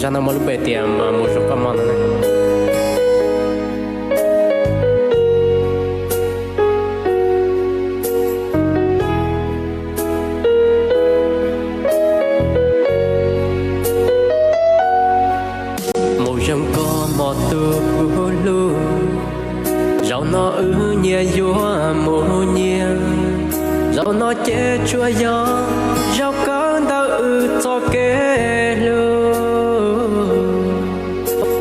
Zaj no muaj lub npe tias mus zoo koj mog no. Mus zoo koj mog tus kuv hlub, zaum no wb nyias yuav mus nyias, zaum no ces tsuas yog zaum kawg ntawm wb txoj kev hlub.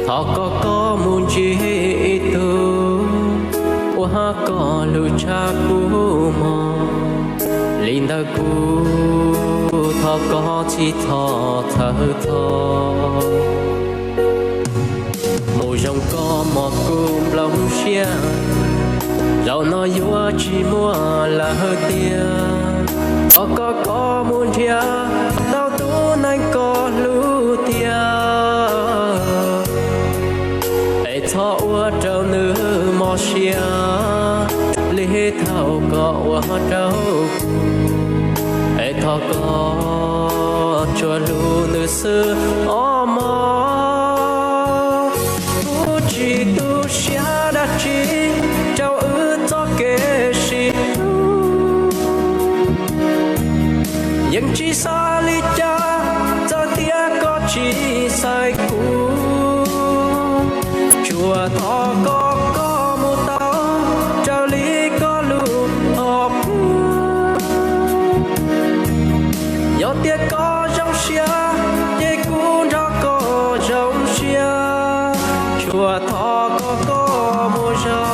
Thov koj, koj mus ntsib ib tug uas koj hlub tshaj kuv mog, li ntawm kuv thov koj txhij txhoj txhawj txhoj. Mus zoo koj mog kuv nplooj siab, zaum no yuav tsis muaj lawm tiag. Thov koj, koj mus nrhiav tau tus neeg koj hlub tiag, es txhob ua rau nws mob siab li thaum koj ua rau kuv, es thov koj tsuas hlub nws xwb os mog. Kuv tsis tu siab dab tsi rau wb txoj kev sib hlub, yeej tsis xav li cas txawm tias koj tsis xaiv kuv. Tsuas thov koj, koj mus tau raws li koj lub hom phiaj. Yog tias koj zoo siab ces kuv nrog koj zoo siab. Tsuas thov koj, koj mus zoo.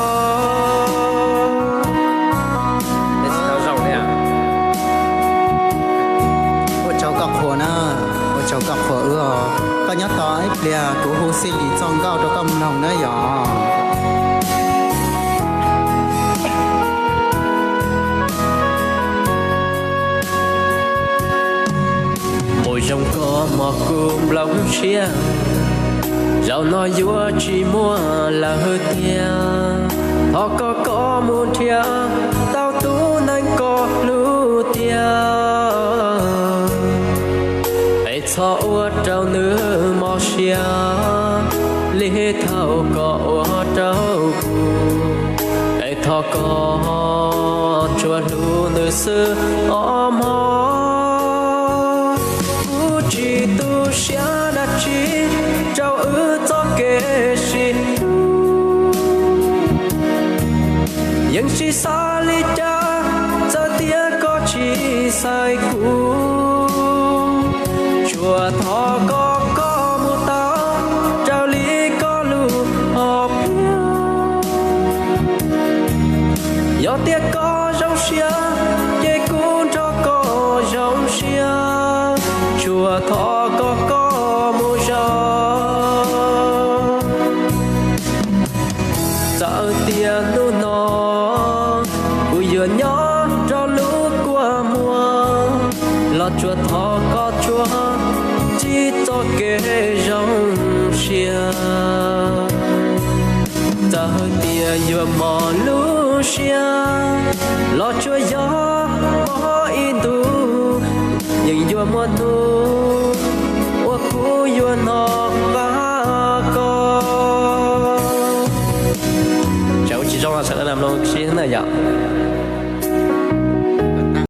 Ua tsaug koj qhuas na, ua tsaug koj qhuas wb os. Koj nyob tos ib pliag kuv hu Xib Lis txoj nkauj rau koj mloog na yom. Mus zoo koj mog kuv nplooj siab, zaum no yuav tsis muaj lawm tiag. Thov koj, koj mus nrhiav tau tus neeg koj hlub tiag, es txhob ua rau nws mob siab li thaum koj ua rau kuv. Es thov koj tsuas hlub nws xwb os mog. Kuv tsis tu siab dab tsi rau wb txoj kev sib hlub, yeej tsis xav li cas txawm tias koj tsis xaiv kuv. Tsuas thov koj, koj mus tau raws li koj lub hom phiaj. Yog tias koj zoo siab ces kuv nrog koj zoo siab. Tsuas thov koj, koj mus zoo. Txawm tias hnub no kuv yuav nyob nrog lub kua muag, los tsuas thov koj tsuas ntsib txoj kev zoo siab. Txawm hais tias yuav mob lub siab los tsuas yog mob ib ntus, yeej yuav muaj hnub uas kuv yuav hnov qab koj. Tseem ua tsis zoo los sawv daws mloog sib na yom.